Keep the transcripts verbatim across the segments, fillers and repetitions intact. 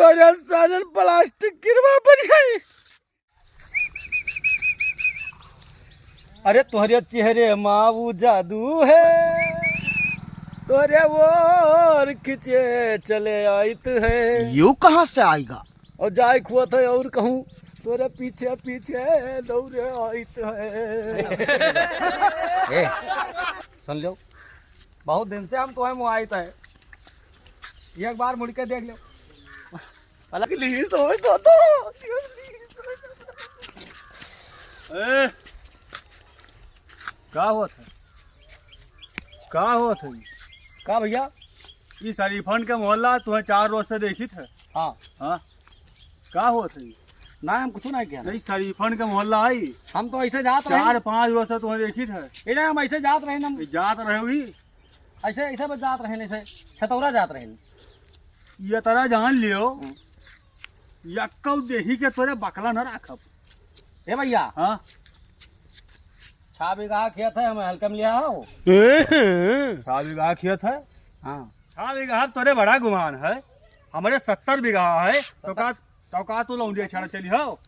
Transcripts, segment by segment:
अरे साजन, प्लास्टिक किरवा बन गई। अरे तोहरे चेहरे मा वो जादू है, तोहरे ओर खींचे चले आइत है। यू कहाँ से आइगा? और जाए खुआत है और कहूँ, तोरे पीछे पीछे दौड़े आइत है। ए, सुन लो, बहुत दिन से हम तोहे मुआइत है, एक बार मुड़ के देख लो। हालांकि लीस हो तो, तो। ए, का होत है? का होत है? का भैया? ई शरीफन के मोहल्ला तुहे चार रोज से देखित है। हाँ। हाँ? का होत है? ना, हम कुछ ना किया। नहीं, शरीफन के मोहल्ला आई। हम तो ऐसे जात रहे। चार पाँच रोज से तुहे देखित है। ए ना, हम ऐसे जात रहे ना। ई जात रहे हुई? ऐसे, ऐसे बस जात रहे, ऐसे छतौरा जात रहे। ये तरह जान लियो, हम्म। यक्कौ देही के तोरे बकला न राखब। ए भैया। हाँ? छह बीघा खेत है, हमें हल्का में लिया हो। छह बीघा खेत है? हाँ। छह बीघा तोरे बड़ा गुमान है, हमरे सत्तर बीघा है, तो का, तो का तू लौंडिया छेड़ा चली हो?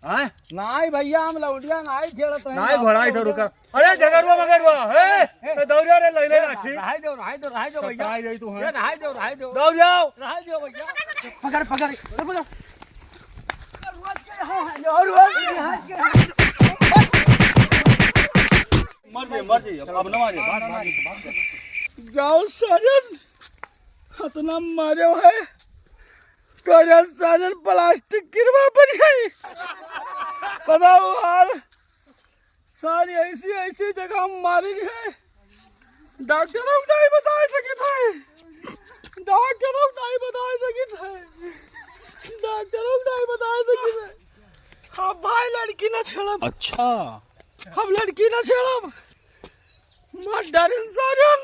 हैं? नाहीं भैया, हम लौंडिया नाहीं छेड़त रहे। नाहीं, घोड़ा इधर रुका। अरे, जगरुआ मगरुआ, हे, ए, ए, दौड़िया रे, लैले ए, लाठी। रहाई दो, रहाई दो, रहाई दो भैया। सताई जाई तू, ए, हैं? रहाई दो, रहाई दो। दौड़िया। रहाई दो भैया। पकड़, पकड़, ए, पकड़। रोज के यहाँ है, रोज के यहाँ है। मर जाए, मर जाए, अब, अब ना मारे, भाग, भाग, भाग। जाओ साजन, इतना मारे है, करे साजन प्लास्टिक किरवा बन गई। बताओ यार, सारी ऐसी, ऐसी जगह हम मारे हैं। डॉक्टर लोग नहीं बता सके थे, डॉक्टर लोग नहीं बता सके थे, डॉक्टर लोग नहीं बता सके थे। हम भाई लड़की ना छेड़ब। अच्छा। हम लड़की ना छेड़ब। मत डरिन साजन।